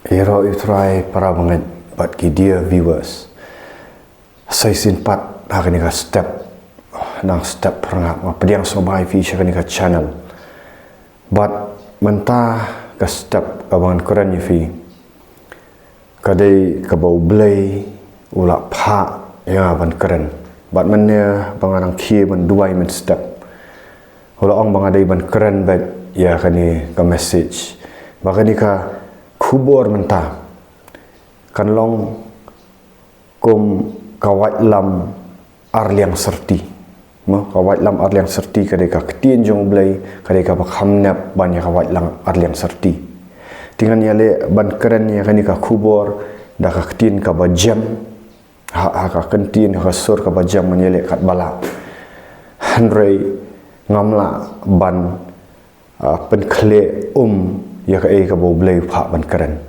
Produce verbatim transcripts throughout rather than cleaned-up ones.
Ïaroh ïa U Trai para bangeit bad ki dear viewers. Sa shisien pat ha kane ka step, nang step pyrngap nga pdiang sngewbha ïa phi sha kane ka channel. Bad mynta ka step kaba ngan kren ïa phi, ka dei kaba U Blei u la phah ïa nga ban kren. Bad mynne ba nga nang khie ban duwai mynstep, u la ong ba nga dei ban kren beit ïa kane ka message. Ba kane ka khubor mynta kan long kum ka waitlam arliang syrti. Mo, ka waitlam arliang syrti ka dei ka ktien jong U Blei, ka dei kaba kham nep ban ïa ka waitlam arliang syrti. Te ngan ïaleh ban kren ïa kane ka khubor da ka ktien kaba jem, ha, ha ka kyntien, ha ka sur kaba jem ngan ïaleh katba lah. Hynrei ngam lah ban, ah, pynkhleh um ïa kaei kaba U Blei u phah ban kren.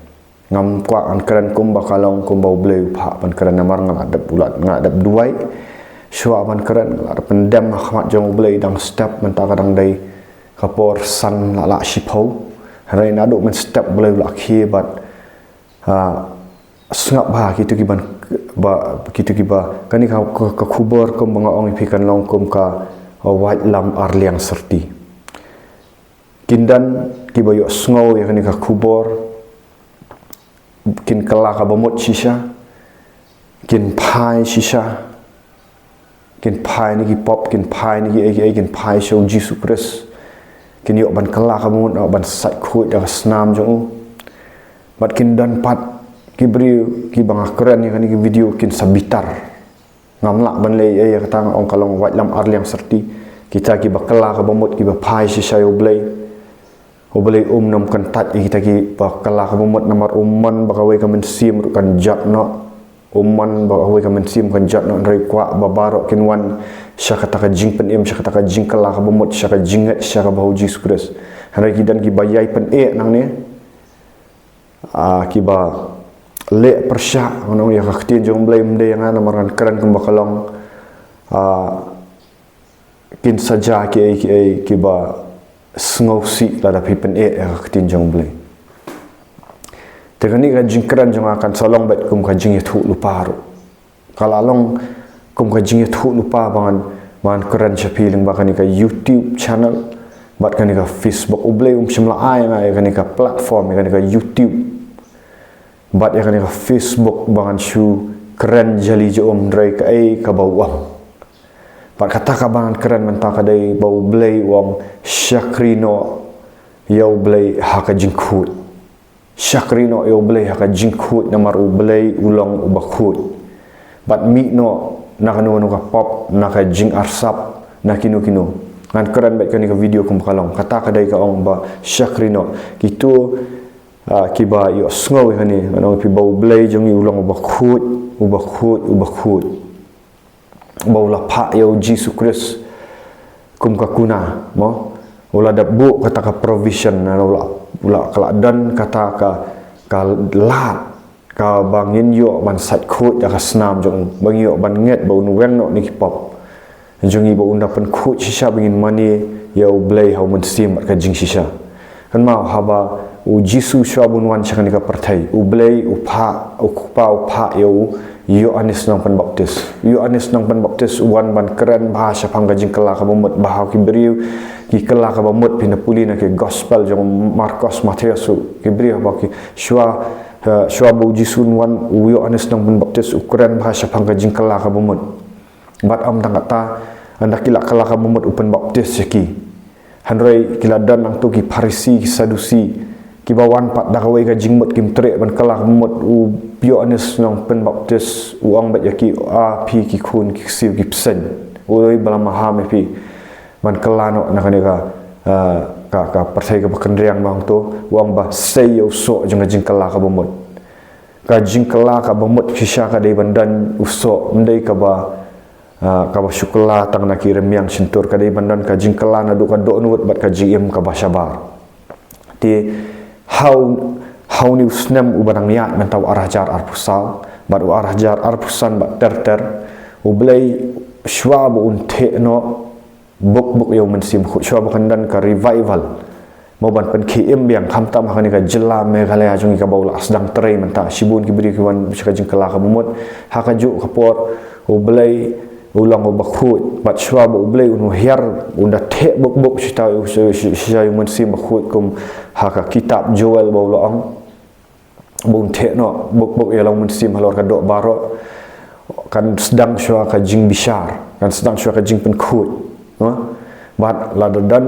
Ngam kwah ban kren kumba ka long, kumba U Blei u phah ban kren namar nga la dep, u la, nga la dep duwai shuwa ban kren, nga la dep pyndem ha khmat jong U Blei dang step, mynta ka dang dei ka por san la lah shiphew. Hynrei naduh mynstep U Blei u la khie bad, ah, sngap bha kito kiban, ba, kito kiba, kane ka, ka, ka khubor kumba nga ong ïa phi kan long kum ka, ah, waitlam arliang syrti. Kin don kiba ïohsngew ïa kane ka khubor, kin kylla kaba mut shisha, kin phai shisha, kin phai na ki pop, kin phai na kiei kiei, kin phai sha U Jisu Khrist. Kin ïoh ban kylla kaba mut, ïoh ban sait khuid da ka snam jong u. Bad kin don pat ki briew kiba nga kren ïa kane ka video kin sa bitar. Ngam lah ban leh ei ei ïa kata, nga ong ka long waitlam arliang syrti. Kita kiba kylla kaba mut, kiba phai shisha ïa U Blei, U Blei um nym kyntait ïa kita kiba kylla kaba mut namar u mon ba kawei ka mynsiem ruh kan jot noh. U mon ba kawei ka mynsiem kan jot noh, hynrei u kwah ba baroh kin wan sha kata ka jingpynim, sha kata ka jingkylla kaba mut, sha ka jingngeit sha kaba ha U Jisu Khrist. Hynrei ki don kiba ïai pyneh nangne, ah, kiba leh pyrshah, ngan ong ïa ka ktien jong U Blei, ym dei ïa nga namar ngan kren kumba ka long, ah, kin sa jia kiei kiei kiba sngewsih lada phi pyneh ïa ka ktien jong U Blei. Te kane ka jingkren jong nga kan sa long beit kum ka jingïathuhlypa ruh. Ka la long kum ka jingïathuhlypa ba ngan, ba ngan kren sha phi lyngba kane ka YouTube channel bad kane ka Facebook. U Blei um shym la ai ïa nga ïa kane ka platform, ïa kane ka YouTube bad ïa kane ka Facebook ba ngan shu kren jali jong um, hynrei kaei kaba u ong. Bad kata kaba ngan kren mynta ka dei ba U Blei u ong, shakri noh ïa U Blei ha ka jingkhuid. Shakri noh ïa U Blei ha ka jingkhuid namar U Blei u long uba khuid. Bad mih noh na kano kano ka pop, na ka jingarsap, na kino kino. Ngan kren beit kane ka video kumba ka long. Kata ka dei ka ong ba shakri noh. Kito, ah, kiba ïohsngew ïa kane, ngan ong ïa phi ba U Blei jong ngi u long uba khuid, uba khuid, uba khuid. Ba u la phah ïa U Jisu Khrist kum ka kuna, mo. U la dep buh kata ka provision, u la, u la, ka la don kata ka, ka lad, kaba ngin ïoh ban sait khuid da ka snam jong u, ba ngin ïoh ban ngeit ba un weng noh na ki pop jong ngi, ba un da pynkhuid shisha ba ngin mane ïa U Blei ha u mynsiem bad ka jingshisha. Kynmaw haba U Jisu shuwa ba un wan sha kane ka pyrthei, U Blei u phah, U Kpa u phah ïa u Ïoannis Nongpynbaptis. Ïoannis Nongpynbaptis u wan ban kren bha shaphang ka jingkylla kaba mut, bha ki briew ki kylla kaba mut, phin da pule na ki gospel jong Markos, Mathaios, ki briew ba ki shuwa, eh, shuwa ba U Jisu un wan, u Ïoannis Nongpynbaptis u kren bha shaphang ka jingkylla kaba mut. Bad ym tang kata, ynda ki la kylla kaba mut u pynbaptis ïa ki. Hynrei ki la don nangto ki Pharisi, ki Sadusi, kiba wan pat da kawei ka jingmut, kim treh ban kylla kaba mut. U Ïoannis Nongpynbaptis u ong beit ïa ki, a phi ki khun ki ksiew ki bseiñ, uei ba la maham ïa phi ban kylla noh na kane ka, eh, ka, ka pyrthei kaba kynriang, ba hangto u ong ba sei ïa u soh jong ka jingkylla kaba mut. Ka jingkylla kaba mut shisha ka dei ban don u soh, ym dei kaba, ah, kaba shu kylla tang na ki rmiang shyntur, ka dei ban don ka jingkylla naduh ka dohnud bad ka jingim kaba shabar. Te ha u, ha une u snem uba nang ïaid mynta, u ar hajar arphew saw bad u ar hajar arphew san bad ter ter, U Blei shuwa ba un theh noh buk buk ïa u Mynsiem Bakhuid, shuwa ba kan don ka revival mo ban pynkhie im biang, khamtam ha kane ka jylla Meghalaya jong ngi kaba u la sdang trei mynta. Shibun ki briew ki wan sha ka jingkylla kaba mut. Ha kajuh ka por U Blei u long uba khuid, bad shuwa ba U Blei un hiar, un da theh buk buk shisha, shisha U Mynsiem Bakhuid, kum ha ka kitab Joel ba u la ong, ba un theh noh buk buk ïa la U Mynsiem halor ka doh baroh, kan sdang shuwa ka jingbishar, kan sdang shuwa ka jingpynkhuid. Ha? Bad lada don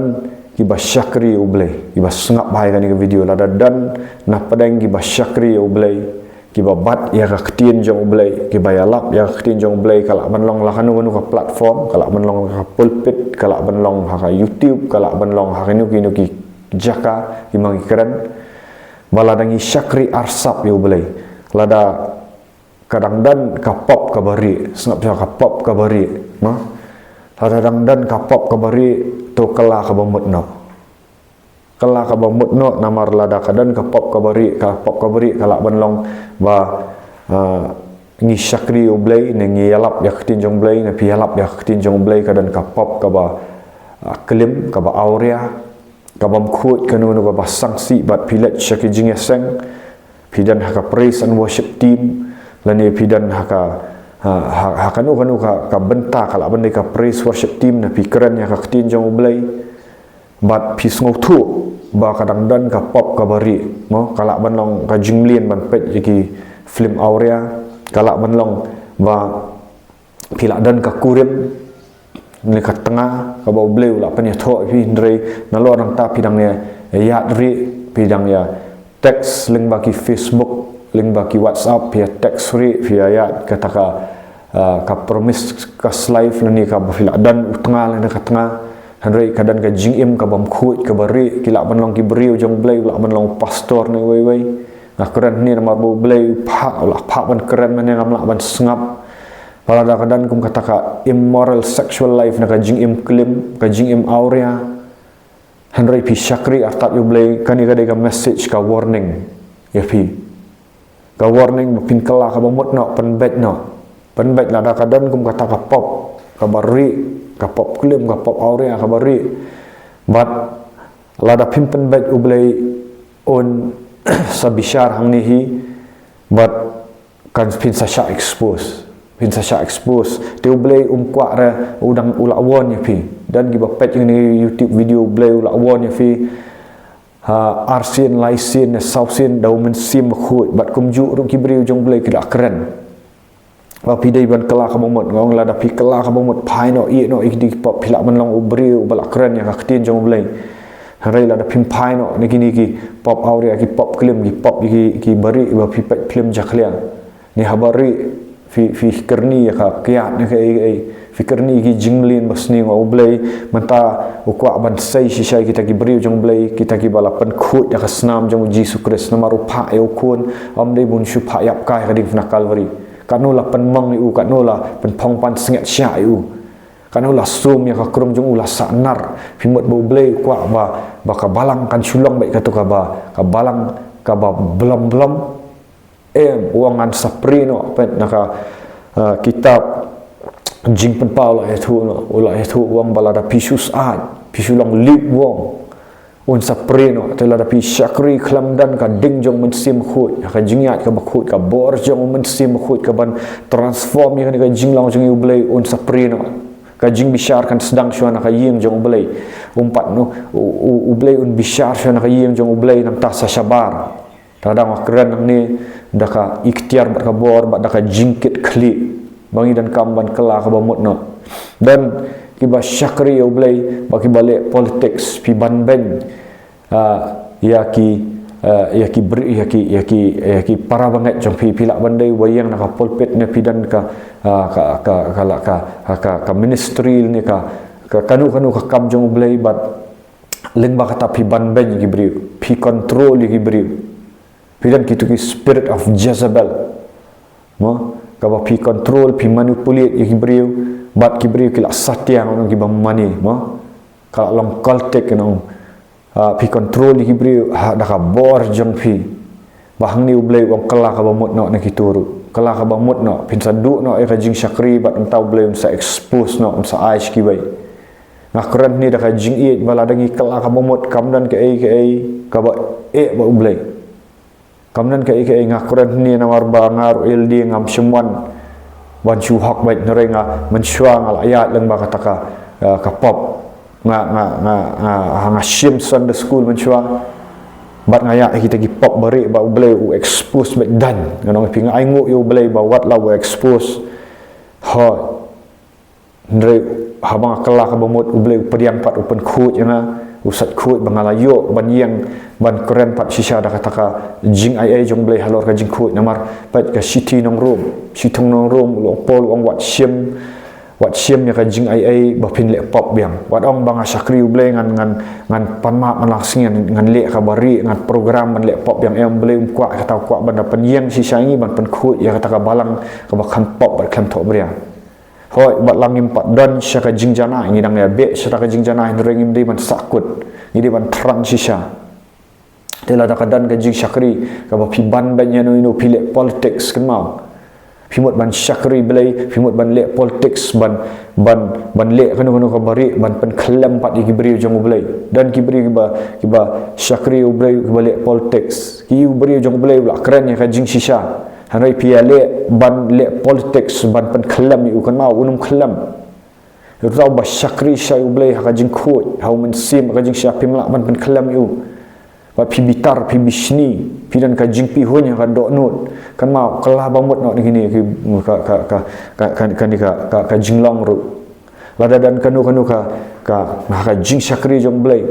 kiba shakri U Blei, kiba sngap bha ïa kane ka video, lada don na pdeng kiba shakri U Blei, kiba bat ïa ka ktien jong U Blei, kiba ïalap ïa ka ktien jong U Blei, ka lah ban long la kano kano ka platform, ka lah ban long ka pulpit, ka lah ban long ha ka YouTube, ka lah ban long ha kino kino ki jaka kiba ngi kren. Ba lada ngi shakri arsap ïa U Blei, lada ka dang don ka pop kaba rieh, sngap shuwa, ka pop kaba rieh, mo? Lada dang don ka pop kaba rieh, to kylla kaba mut noh. Kylla kaba mut noh, namar lada ka don ka pop kaba rieh, ka pop kaba rieh ka lah ban long ba, ah, ngi shakri U Blei, ne ngi ïalap ïa ka ktien jong U Blei, ne phi ïalap ïa ka ktien jong U Blei, ka don ka pop kaba, ah, klim, kaba awria, kabym khuid, kano kano kaba sangsi, bad phi leit sha ki jingïaseng, phi don ha ka praise and worship team, lane phi don ha ka, ha, ha, ha kano kano ka, ka bynta, ka lah ban dei ka praise worship team, ne phi kren ïa ka ktien jong U Blei, bad phi sngewthuh ba ka dang don ka pop kaba rieh, mo, ka lah ban long ka jingmlien ban peit ïa ki film awria, ka lah ban long ba phi lah don ka kurim ne ka tnga kaba U Blei u lah pynïathoh ïa phi, hynrei nalor nangta phi dang ïa ïaid rieh, phi dang ïa text lyngba ki Facebook, lyngba ki WhatsApp, phi ïa text rieh, phi ïa ïaid kata ka, ah, ka promiscuous life, lane kaba phi lah don u tnga lane ka tnga. Hynrei ka don ka jingim kabym khuid kaba rieh, ki lah ban long ki briew jong U Blei, u lah ban long pastor ne wei wei. Nga kren hangne namar ba U Blei u phah, u la phah ban kren, mynne ngam lah ban sngap. Ba lada ka don kum kata ka immoral sexual life, ne ka jingim klim, ka jingim awria, hynrei phi shakri artat ïa U Blei, kane ka dei ka message, ka warning ïa phi. Ka warning ba phin kylla kaba mut noh, pynbeit noh. Pynbeit lada ka don kum kata ka pop kaba rieh, ka pop klim, ka pop awria kaba rieh. Bad lada phim pynbeit, U Blei un sa bishar hangne hi, bad kan phin sa shah expose. Phin sa shah expose. Te U Blei um kwah re, u dang, u la warn ïa phi. Don kiba peit ïa kane ka YouTube video, U Blei u la warn ïa phi. Ha, arsien, laisien, ne sawsien da U Mynsiem Bakhuid. Bad kumjuh ruh ki briew jong U Blei ki la kren ba phi dei ban kylla kaba mut. Nga ong lada phi kylla kaba mut, phai noh, ïeh noh ïa ki pop, phi lah ban long u briew uba la kren ïa ka ktien jong U Blei. Hynrei lada phim phai noh na kine ki pop awria, ki pop klim, ki pop, ki, kiba rieh ba phi peit film jakhlia, ne haba rieh phi, phi kyrni ïa ka kiad ne kaei kaei, phi kyrni ki jingmlien ba sniew. U Blei mynta u kwah ban sei shisha ïa kita ki briew jong U Blei, kita kiba la pynkhuid ïa ka snam jong U Jisu Khrist, namar u phah ïa u khun, ym dei ba un shu phah ïap kai ha ka diengphna Kalbari. Katno la pynmong ïa u, katno la pynphong pansngiat shah ïa u, katno la sum ïa ka krung jong u, la sah nar. Phi mut ba U Blei u kwah ba, ba ka balang kan shu long beit kato kaba, ka balang kaba blom blom? Em, u ong ngan sa prie noh, peit na ka, ah, kitab Jingpynpaw, u la ïathuh noh, u la ïathuh, u ong ba lada phi shu syaid, phi shu long lukewarm, un sa prie noh. Te lada phi shakri khlem don ka ding jong U Mynsiem Bakhuid, ka jingïaid kaba khuid, ka bor jong U Mynsiem Bakhuid kaban transform ïa kane ka jinglong jong ngi, U Blei un sa prie noh. Ka jingbishar kan sdang shuwa na ka ïing jong U Blei. Um pat noh, U, U, U Blei un bishar shuwa na ka ïing jong U Blei, nangta sa shabar. Te nga dang kren hangne da ka iktiar bad ka bor bad da ka jingkitkhlieh ba ngi donkam ban kylla kaba mut noh. Don kiba shakri ïa U Blei bad kiba leh politics, phi banbeiñ, ah, ïa ki, ah, ïa ki bri-, ïa ki, ïa ki, ïa ki para bangeit jong phi, phi lah ban dei uba ïeng na ka pulpit ne phi don ka, ah, ka, ka, ka, la, ka, ka, ka ministry ne ka, ka, kano kano ka kam jong U Blei, bad lyngba kata phi banbeiñ ïa ki briew, phi control ïa ki briew. Phi don kito ki spirit of Jezebel, mo, kaba phi control, phi manipulate ïa ki briew, bad ki briew ki la satia, ngan ong kiba mane, mo. Ka la long cultic, ngan ong. Ah, phi control ïa ki briew ha, da ka bor jong phi. Ba hangne U Blei u ong kylla kaba mut noh na kito ruh. Kylla kaba mut noh, phin sa duh noh ïa ka jingshakri, bad nangta U Blei un sa expose noh, un sa ai sha kiwei. Nga kren hangne da ka jingïeit ba lada ngi kylla ka bamut kam don kaei kaei kaba eh bad U Blei. Kam don kaei kaei, nga kren hangne namar ba nga ruh ïa lade ngam shym wan ban shu hok beit, hynrei nga mynshuwa nga la ïaid lyngba kata ka, eh, ka pop. Nga, nga, nga, nga, nga shim Sunday school mynshuwa. Bad nga ïaid ha kita ki pop barieh ba U Blei u expose beit. Don, nga ong ïa phi, nga ainguh ïa U Blei ba wat la u expose. Hooid. Hynrei haba nga kylla ka bamut, U Blei u pdiang pat, u pynkhuid ïa nga, u sait khuid ba nga la ïoh ban ïeng ban kren pat shisha da kata ka jingaiei jong U Blei halor ka jingkhuid. Namar peit ka shithi nong Rom, shithi nong Rom, u Paul u ong wat shim, wat shim ïa ka jingaiei ba phin leh pop biang. Wat ong ba nga shakri U Blei ngan, ngan, ngan pan map man la ka sngi, ngan, ngan leh kaba rieh, ngan program ban leh pop biang. Em, U Blei um kwah kata, u kwah ban da pynïeng shisha ïa ngi, ban pynkhuid ïa kata ka balang kaba khlem pop bad khlem thohbria. Hooid, bad la ngim pat don sha ka jingjanai, ngi dang ïa beh sha ka jingjanai, hynrei ngim dei ban sahkut, ngi dei ban thrang shisha. Te lada ka don ka jingshakri kaba phi ban beiñ ïano ïano, phi leh politics, kynmaw. Phi mut ban shakri Blei, phi mut ban leh politics, ban, ban, ban leh kano kano kaba rieh, ban pynkhyllem pat ïa ki briew jong U Blei. Don ki briew kiba, kiba shakri U Blei, kiba leh politics. Ki briew jong U Blei u la kren ïa ka jingshisha. Hynrei phi ïaleh ban leh politics ban pynkhyllem ïa u, kynmaw, un ym khyllem. Uta uba shakri shisha ïa U Blei ha ka jingkhuid, ha U Mynsiem, ha ka jingshisha, phim lah ban pynkhyllem ïa u. Bad phi bitar, phi bishni, phi don ka jingpihuiñ ha ka dohnud. Kynmaw, kylla bamut noh na kine ki, ka, ka, ka jinglong ruh. Lada don kano kano ka, ka, ha ka jingshakri jong U Blei.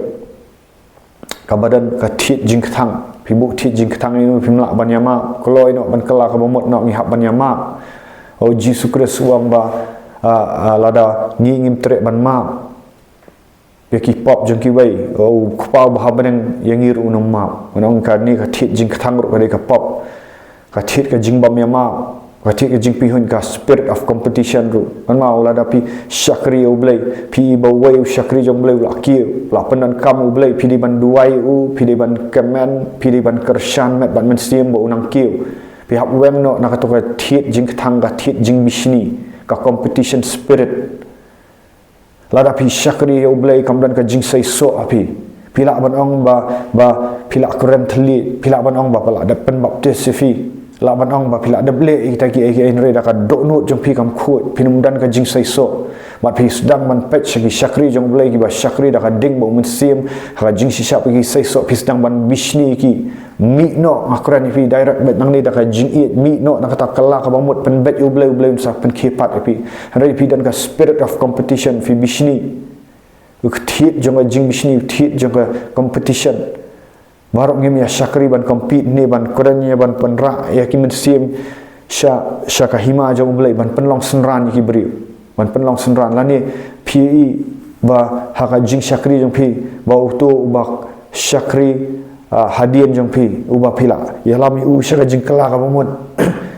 Kaba don ka thied jingkthang. Phi buh thied jingkthang ïa u, phim lah ban ïamap. Kloi noh ban kylla ka bamut noh, ngi hap ban ïamap. O Jisu Khrist u ong ba, ah, ah, lada ngi ngim treh ban map ïa ki pop jong kiwei, o u Kpa uba ha bneng ïa ngi ruh un ym map. Ngan ong kane ka thied jingkthang ruh ka dei ka pop. Ka thied ka jingbym ïamap, ka thied ka jingpihuiñ, ka spirit of competition ruh. Kynmaw, lada phi shakri ïa U Blei, phi i ba uwei u shakri jong U Blei u la kiew, u la pyndonkam U Blei, phi dei ban duwai ïa u, phi dei ban kmen, phi dei ban kyrshan met bad mynsiem ba u nang kiew. Phi hap weng noh na kato ka thied jingkthang, ka thied jingbishni, ka competition spirit. Lada phi shakri ïa U Blei kam don ka jingseisoh ha phi. Phi lah ban ong ba, ba phi lah kren thylliej, phi lah ban ong ba phi lah dep pynbaptis ïa phi. Lah ban ong ba phi lah dep leh ïa kita kiei kiei, hynrei da ka dohnud jong phi kam khuid, phin ym don ka jingseisoh. Bad phi sdang ban peit sha ki shakri jong U Blei kiba shakri da ka ding bad U Mynsiem, ha ka jingshisha phi ki seisoh, phi sdang ban bishni ïa ki. Mih noh, nga kren ïa phi direct beit nangne da ka jingïeit, mih noh na kata, kylla ka bamut, pynbeit ïa U Blei, U Blei un sa pynkhie pat ïa phi. Hynrei phi don ka spirit of competition, phi bishni. U thied jong ka jingbishni, u thied jong ka competition. Baroh ngim ïa shakri ban compete ne ban kren ïa, ban pynrah ïa ki mynsiem sha, sha ka hima jong U Blei, ban pynlong synran ïa ki briew. Ban pynlong synran, lane phi i ba ha ka jingshakri jong phi, ba uto uba shakri, ah, hadien jong phi, uba phi la ïalam ïa u sha ka jingkylla ka bamut,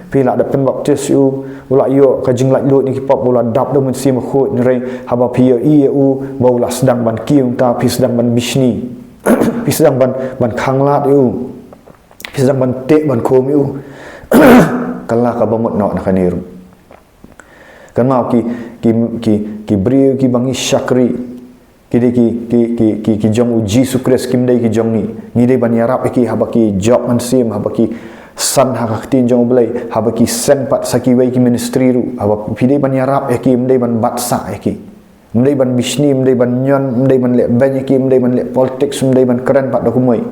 phi la dep pynbaptis ïa u, u la ïoh ka jinglaitluid na ki pop, u la dap da U Mynsiem Bakhuid, hynrei haba phi ïohi ïa u ba u la sdang ban kiew, nangta phi sdang ban bishni, phi sdang ban, ban khanglad ïa u, phi sdang ban teh ban khum ïa u. Kylla ka bamut noh na kane ruh. Kynmaw, ki, ki, ki, ki briew kiba ngi shakri, ki dei ki, ki, ki, ki, ki jong U Jisu Khrist, kim dei ki jong ngi. Ngi dei ban ïarap ïa ki haba ki jop mynsiem, haba ki san ha ka ktien jong U Blei, haba ki seng pat sha kiwei ki ministry ruh, haba phi dei ban ïarap ïa ki, ym dei ban bat sah ïa ki. Ym dei ban bishni, ym dei ban ñion, ym dei ban leh beiñ ïa ki, ym dei ban leh politics, ym dei ban kren pat da kumwei.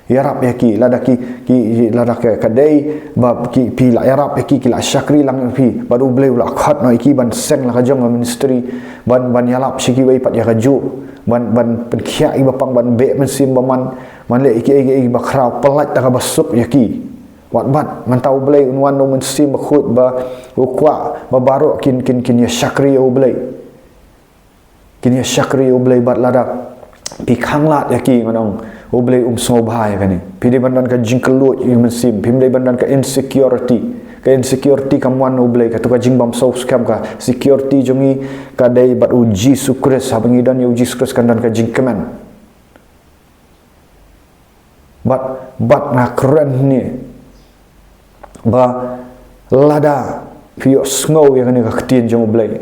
Ïarap ïa ki, lada ki, ki, lada ka, ka dei ba ki, phi la ïarap ïa ki, ki la shakri lang ïa phi, bad U Blei u la khot noh ïa ki ban seng la ka jong ka ministry, ban, ban ïalap sha kiwei pat ïa kajuh, ban, ban pynkhiah ïa kiba pang, ban beh mynsiem bymman, ban leh ïa kiei kiei ba khraw, pyllait da kaba suk ïa ki. Wat bat, mynta U Blei un wan da U Mynsiem Bakhuid ba u kwah ba baroh kin, kin, kin ïa shakri ïa U Blei. Kin ïa shakri ïa U Blei, bad lada phi khanglad ïa ki, ngan ong, U Blei um sngewbha ïa kane. Phi dei ban don ka jingkylluid ïa ka mynsiem, phim dei ban don ka insecurity. Ka insecurity kam wan na U Blei, kato ka jingbymsngewskhem. Ka security jong ngi ka dei bad U Jisu Khrist, haba ngi don ïa U Jisu Khrist kan don ka jingkmen. Bad, bad nga kren hangne ba lada phi ïohsngew ïa kane ka ktien jong U Blei,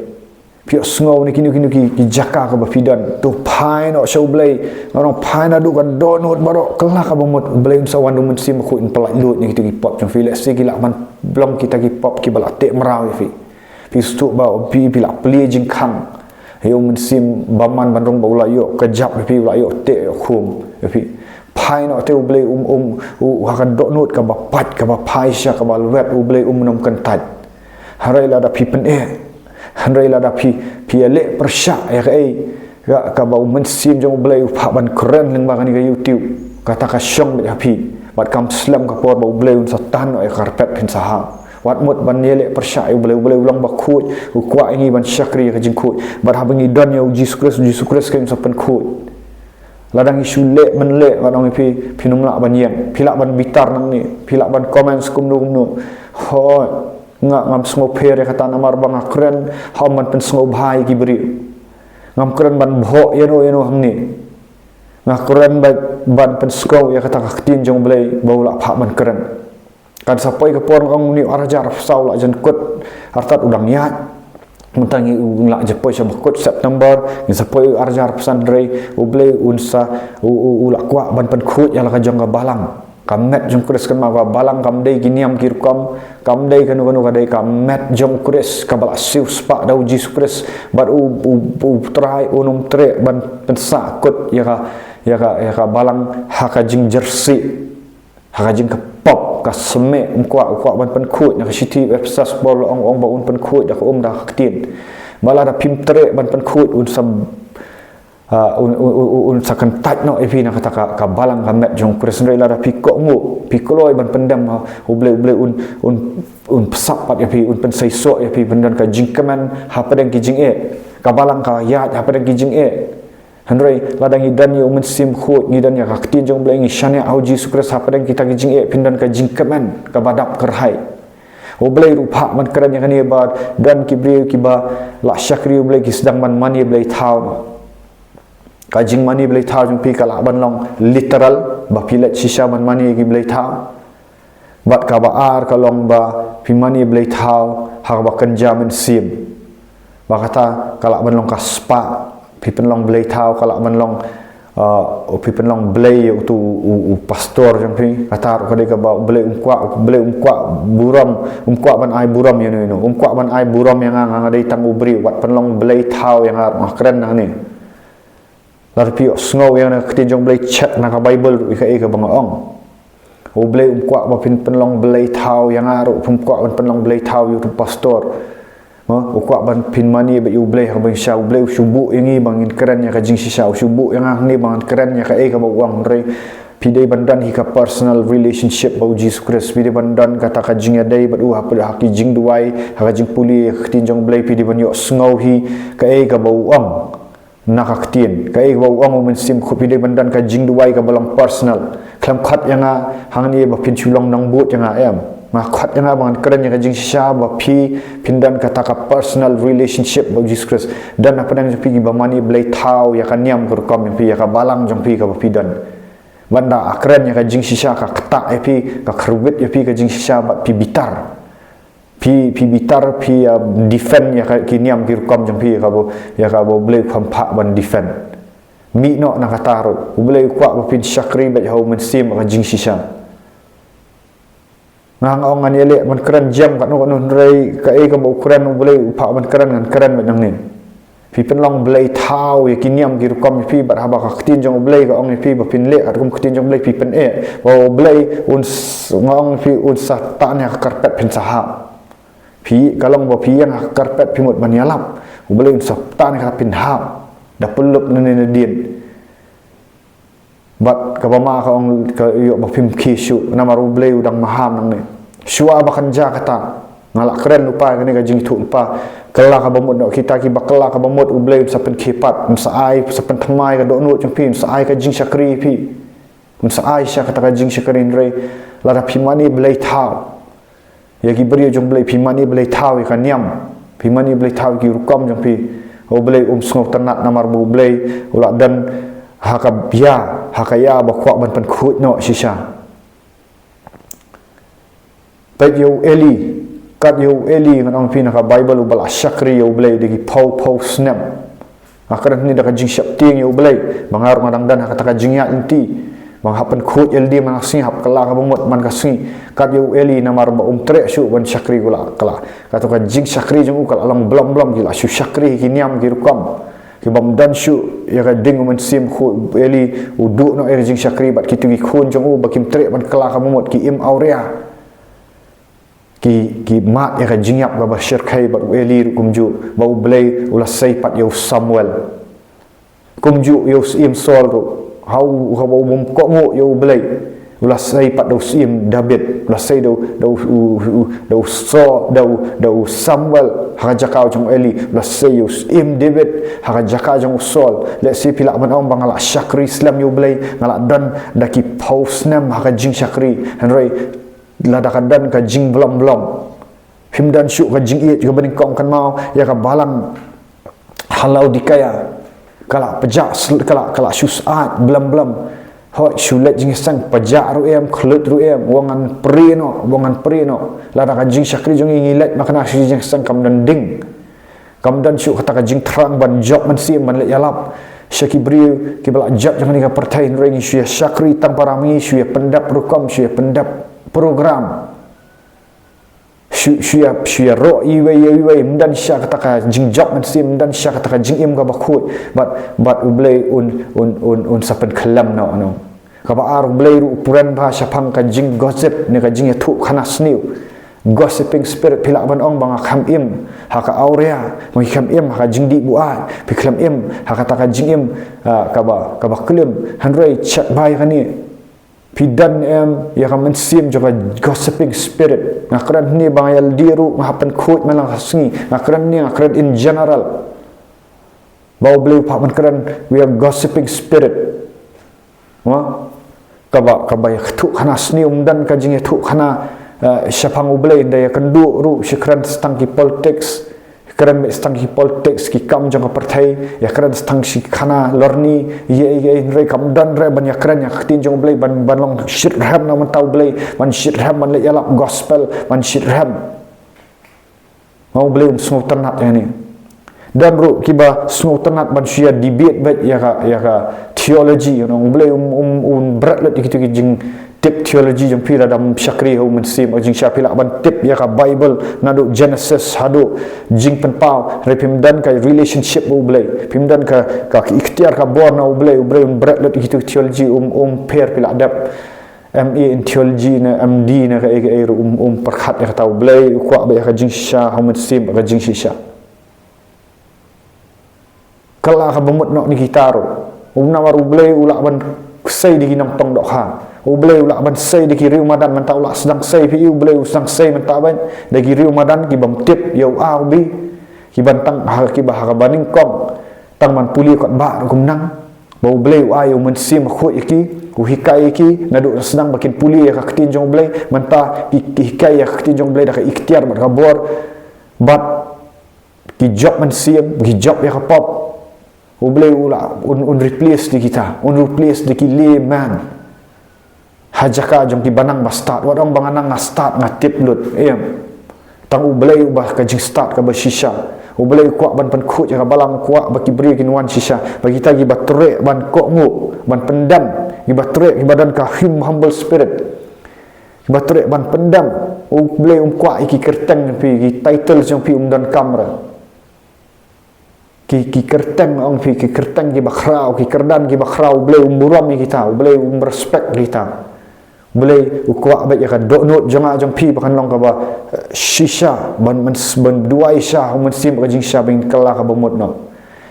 Phi ïohsngew na kino kino ki, ki jaka kaba phi don. To phai noh sha U Blei. Nga ong phai naduh ka dohnud baroh, kylla kaba mut, U Blei un sa wan da U Mynsiem Bakhuid un pyllait luid na kito ki pop jong phi, lehse ki lah ban long kita ki pop kiba la teh mraw ïa phi. Phi sngewthuh ba phi, phi la plie jingkhang ïa U Mynsiem Bymman ban rung ba u la ïoh kjap ïa phi, u la ïoh teh ïoh khum ïa phi. Phai noh te, U Blei um, um, u, ha ka dohnud kaba pait, kaba phai sha kaba lwet, U Blei um nym kyntait. Hynrei lada phi pyneh, hynrei lada phi, phi ïaleh pyrshah ïa kaei ka, kaba U Mynsiem jong U Blei u phah ban kren lyngba kane ka YouTube, kata ka shong beit ha phi. Bad kam slem ka por ba U Blei un sa tan noh ïa ka karpet phin sa hap. Wat mut ban ïaleh pyrshah ïa U Blei, U Blei u long bakhuid, u kwah ïa ngi ban shakri ïa ka jingkhuid. Bad haba ngi don ïa U Jisu Khrist, U Jisu Khrist ka un sa pynkhuid. Lada ngi shu leh mynleh, nga ong ïa phi, phin ym lah ban ïeng, phi lah ban bitar nangne, phi lah ban comment kumno kumno. Hooid, nga ngam sngewpher ïa kata namar ba nga kren ha ym ban pynsngewbha ïa ki briew. Ngam kren ban bhoh ïano ïano hangne. Nga kren ba, ban pynsngew ïa kata ka ktien jong U Blei ba u la phah ban kren. Kan sa poi ka por, nga ong, une u ar hajar arphew saw la jan kut, artat u dang ïaid. Mynta ngi u la jan poi sha ba kut September, ngin sa poi u ar hajar arphew san, hynrei U Blei un sa, u, u, u la kwah ban pynkhuid ïa la ka jong ka balang. Ka met jong U Khrist, kynmaw, ka balang kam dei ki niam ki rukom, kam dei kano kano, ka dei ka met jong U Khrist kaba la siewspah da U Jisu Khrist. Bad u, u, U Trai un ym treh ban pynsah kut ïa ka, ïa ka, ïa ka balang ha ka jingjyrsieh, ha ka jingkyrpad, ka symbai, um kwah, u kwah ban pynkhuid. Na ka shithi Ephesus Paul u ong, ong ba un pynkhuid da ka um, da ka ktien. Ba lada phim treh ban pynkhuid, un sa, ah, un, un, un, un, un sa kyntait noh ïa phi na kata ka, ka balang, ka met jong U Khrist. Hynrei lada phi kohnguh, phi kloi ban pyndem ha U Blei, U Blei un, un, un pynsah pat ïa phi, un pynseisoh ïa phi, pyndon ka jingkmen hapdeng ki jingeh. Ka balang ka ïaid hapdeng ki jingeh. Hynrei lada ngi don ïa U Mynsiem Bakhuid, ngi don ïa ka ktien jong U Blei, ngi shaniah ha U Jisu Khrist, hapdeng kita ki jingeh phin don ka jingkmen kaba dap kyrhai. U Blei ruh u phah ban kren ïa kane ba don ki briew kiba la shakri U Blei ki sdang ban mane blei thaw. Ka jingmane blei thaw jong phi ka lah ban long literal, ba phi leit shisha ban mane ïa ki blei thaw. Bad kaba ar ka long ba phi mane blei thaw ha kaba kynja mynsiem. Ba kata ka lah ban long ka spah, phi pynlong blei thaw, ka lah ban long, uh, phi pynlong blei ïa uto u, u, u pastor jong phi. Kata ruh ka dei kaba U Blei um kwah, U Blei um kwah burom, um kwah ban ai burom ïano ïano. Um kwah ban ai burom ïa nga, nga dei tang u briew, wat pynlong blei thaw ïa nga ruh, nga kren nangne. Lada phi ïohsngew ïa ka ktien jong U Blei, check na ka Baibl ruh ïa kaei kaba nga ong. U Blei um kwah ba phin pynlong blei thaw ïa nga ruh, um kwah ban pynlong blei thaw ïa uto u pastor. Mo, u kwah ban phin mane bad ïa U Blei ha kaba shisha. U Blei u shu buh ïa ngi ba ngin kren ïa ka jingshisha, u shu buh ïa nga hangne ba ngan kren ïa kaei kaba u ong, hynrei phi dei ban don hi ka personal relationship bad U Jisu Khrist. Phi dei ban don kata ka jingïadei bad u ha, ha ki jingduwai, ha ka jingpule ïa ka ktien jong U Blei, phi dei ban ïohsngew hi kaei kaba u ong. Na ka ktien, kaei kaba u ong U Mynsiem Bakhuid, phi dei ban don ka jingduwai kaba long personal. Khlem khot ïa nga hangne ba phin shu long nongbud ïa nga, em. Nga khot ïa nga ba ngan kren ïa ka jingshisha, ba phi phin don kata ka personal relationship bad U Jisu Khrist. Don hapdeng jong phi kiba mane blei thaw ïa ka niam ka rukom jong phi, ïa ka balang jong phi kaba phi don. Bad lada nga kren ïa ka jingshisha, ka ktah ïa phi, ka kyrwit ïa phi ka jingshisha, bad phi bitar. Phi, phi bitar, phi, uh, defend ïa ka, ki niam ki rukom jong phi, ïa kaba, ïa kaba U Blei um phah ban defend. Mih noh na kata ruh. U Blei u kwah ba phin shakri beit ha U Mynsiem ka jingshisha. Nga, nga ong ngan ïaleh ban kren jam katno katno, hynrei kaei kaba u kren U Blei u phah ban kren, ngan kren beit nangne. Phi pynlong blei thaw ïa ki niam ki rukom jong phi, bad haba ka ktien jong U Blei ka ong ïa phi ba phin leh katkum ka ktien jong U Blei, phi pyneh ba U Blei un s-, nga ong ïa phi, un sa tan ïa ka karpet phin sa hap. Phi, ka long ba phi ïeng ha ka karpet phi mut ban ïalap, U Blei un sa tan ïa ka phin hap da pynlup nangne nadien. Bad kaba ma ka ong ka ïoh ba phim khie shuh, namar U Blei u dang maham nangne. Shuwa ba kan jia kata, nga la kren lypa ïa kane ka jingïathuhlypa. Kylla kaba mut noh, kita kiba kylla kaba mut, U Blei un sa pynkhie pat, un sa ai, sa pynthymmai ka dohnud jong phi, un sa ai ka jingshakri ïa phi. Un sa ai shisha kata ka jingshakri, hynrei lada phi mane blei thaw ïa ki briew jong U Blei, phi mane blei thaw ïa ka niam, phi mane blei thaw ïa ki rukom jong phi, U Blei um sngewtynnad, namar ba U Blei u la don ha ka, ïa, ha ka ïa ba kwah ban pynkhuid noh shisha. Peit ïa u Eli, Kat ïa u Eli, ngan ong phi, na ka Baibl, uba la shakri ïa U Blei da ki phew phew snem. Nga kren hangne da ka jingsheptieng ïa U Blei, ba nga ruh nga dang don ha kata ka jingïaid lynti, ba nga hap pynkhuid ïa lade man ka sngi, hap kylla ka bamut man ka sngi. Kat ïa u Eli, namar ba um treh shuh ban shakri, ka la, ka la, kato ka jingshakri jong u ka la long blom blom, ki la shu shakri ha ki niam ki rukom. Ki bym don shuh ïa ka ding U Mynsiem. Khuid u Eli u duh noh ïa ka jingshakri bad kito ki khun jong u, ba kim treh ban kylla ka bamut, ki im awria. Ki, ki mad ïa ka jingïap kaba shyrkhei bad u Eli ruh kumjuh, ba U Blei u la sei pat ïa u Samuel. Kumjuh ïa u Syiem Saul ruh, ha u, haba u bym kohnguh ïa U Blei, u la sei pat da u Syiem David, u la sei da u, da u, u, u, da u Saul, da u, da u Samuel ha ka jaka jong u Eli, u la sei ïa u Syiem David ha ka jaka jong u Saul. Lehse phi lah ban ong ba nga la shakri slem ïa U Blei, nga la don da ki phew snem ha ka jingshakri. Hynrei lada ka don ka jingblom blom, phim don shuh ka jingïeit kaba nyngkong, kynmaw ïa ka balang ha Laodikaia, ka la pjah sl-, ka la, ka la shu syaid blom blom. Hooid, shu leit jingïaseng, pjah ruh em, khluit ruh em, u ong ngan prie noh, u ong ngan prie noh. Lada ka jingshakri jong ngi, ngi leit makna shu jingïaseng, kam don ding. Kam don shuh kata ka jingthrang ban jop mynsiem, ban leit ïalap sha ki briew kiba la jot jong kane ka pyrthei. Hynrei ngi shu ïa shakri tang para ma ngi, shu ïa pyndep rukom, shu ïa pyndep program, shu, shu ïa, shu ïaroh iwei ïa iwei. Ym don shisha kata ka jingjop mynsiem, ym don shisha kata ka jingim kaba khuid. Bad, bad U Blei un, un, un, un sa pynkhyllem noh, noh. Kaba ar, U Blei ruh u kren bha shaphang ka jinggossip, ne ka jingïathuhkhana sniew. Gossiping spirit, phi lah ban ong ba nga khlem im ha ka awria, ba nga khlem im ha ka jingdih buaid, phi khlem im ha kata ka jingim, ah, kaba, kaba klim. Hynrei check bha ïa kane. Phi don em ïa ka mynsiem jong ka gossiping spirit? Nga kren hangne ba nga ïa lade ruh nga hap pynkhuid man la ka sngi. Nga kren hangne, nga kren in general. Ba U Blei u phah ban kren ïa gossiping spirit. Wa? Kaba, kaba ïathuhkhana sniew, ym don ka jingïathuhkhana, eh, shaphang U Blei. Ynda ïakynduh ruh, shu kren tang ki politics. Kren beit tang ki politics, ki kam jong ka pyrthei, ïakren tang shi khana lorni, ïa, ïa, ïa, hynrei kam don re ban ïakren ïa ka ktien jong U Blei, ban, ban long shitrhem na bynta U Blei, ban shitrhem, ban leit ïalap gospel, ban shitrhem. Ma U Blei um sngewtynnat ïa kane. Don ruh kiba sngewtynnat ban shu ïa debate beit ïa ka, ïa ka theology, you know, U Blei um, um, um bret lut ïa kito ki jing tip theology jong phi lada ym shakri ha U Mynsiem ka jingshisha. Phi lah ban tip ïa ka Bible naduh Genesis haduh Jingpynpaw, hynrei phim don ka relationship bad U Blei, phim don ka, ka, ka iktiar, ka bor na U Blei, U Blei un bret lut ïa kito ki theology, um, um pher. Phi lah dep M A in theology ne M D ne kaei kaei ruh, um, um pyrkhat ïa kata. U Blei u kwah beit ïa ka jingshisha, ha U Mynsiem ka jingshisha. Kylla kaba mut noh na kita ruh. Um, namar U Blei u lah ban sei da ki nongtong dohkha. U Blei u lah ban sei da ki riew madan. Mynta u lah sdang sei, phi i, U Blei u sdang sei mynta beit da ki riew madan ki bym tip ïa u A u B, ki ban tang ha, kiba ha kaba nyngkong tang ban pule kot ba ruh kumno. Ba U Blei u ai U Mynsiem Bakhuid ïa ki, u hikai ïa ki naduh sdang ba kin pule ïa ka ktien jong U Blei. Mynta ki, ki hikai ïa ka ktien jong U Blei da ka iktiar bad ka bor. Bad ki jop mynsiem, ki jop ïa ka pop. U Blei u lah un, un replace da kita, un replace da ki layman ha jaka jong kiba nang ba stad. Wat ong ba nga nang, nga stad, nga tip lut, em. Tang U Blei uba ka jingstad kaba shisha. U Blei u kwah ban pynkhuid ïa ka balang, u kwah ba ki briew kin wan shisha. Ba kita kiba treh ban kohnguh, ban pyndem, kiba treh, kiba don ka hum-, humble spirit, kiba treh ban pyndem, U Blei um kwah ïa ki kyrteng jong phi, ki title jong phi um donkam re. Ki, ki kyrteng, ong phi, ki kyrteng kiba khraw, ki kyrdan kiba khraw, U Blei um burom ïa kita, U Blei um respect kita. U Blei u kwah beit ïa ka dohnud jong nga jong phi ba kan long kaba, eh, shisha, ban, ban, ban duwai shisha ha U Mynsiem ka jingshisha, ban kylla kaba mut noh.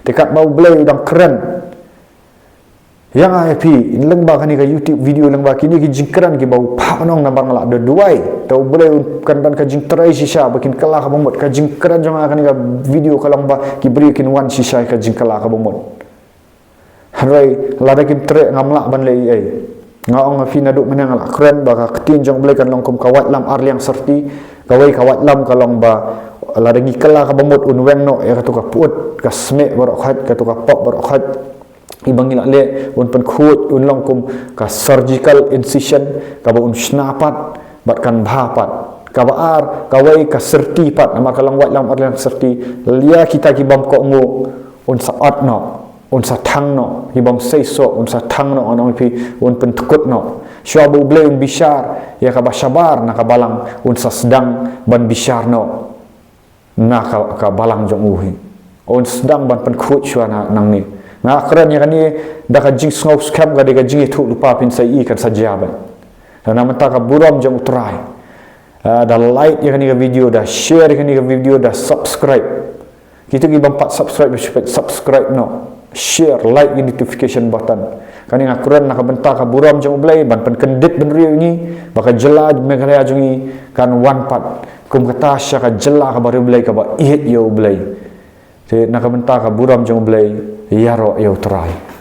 Te katba U Blei u dang kren ïa nga ïa phi lyngba kane ka YouTube video, lyngba kine ki jingkren kiba u phah ban ong, namar nga lah da duwai. Te U Blei un kan don ka jingtrei shisha ba kin kylla kaba mut. Ka jingkren jong nga kane ka video ka long ba ki briew kin wan shisha ïa ka jingkylla kaba mut. Hynrei lada kim treh, ngam lah ban leh ei ei. Nga ong ïa phi naduh mynne, nga lah kren ba ka ktien jong U Blei kan long kum ka waitlam ar liang syrti. Kawei ka waitlam ka long ba lada ngi kylla kaba mut, un weng noh ïa kato ka pyut, ka smieh baroh khoit, kato ka pop baroh khoit. Iba ngi lah leh, un pynkhuid, un long kum ka surgical incision, kaba un shna pat bad kan bha pat. Kaba ar, kawei ka syrti pat, namar ka long wait lang, ar lang syrti, ïa kita ki bym kohnguh, un sa ot noh, un sa thang noh, ki bym seisoh, un sa thang noh, ngan ong ïa phi, un pynthikna noh. Shuwa ba U Blei un bishar ïa kaba shabar na ka balang, un sa sdang ban bishar noh na ka, ka balang jong u hi. Un sdang ban pynkhuid shuwa na, nangne. Nga kren ïa kane da ka jingsngew skhem, ka dei ka jingïathuhlypa, phin sa ïohi kan sa jia bha. Na mynta ka burom jong U Trai, ah, da like ïa kane ka video, da share ïa kane ka video, da subscribe. Kita ki bym pat subscribe, ba shu peit subscribe noh. Share, like, ïa notification button. Kane nga kren na ka bynta ka burom jong U Blei, ban pynkyndit bynriew ngi, ba ka jylla Meghalaya jong ngi kan wan pat kum kata sha ka jylla kaba riewblei, kaba ïeit ïa U Blei. Te na ka bynta ka burom jong U Blei, ïaroh ïa U Trai.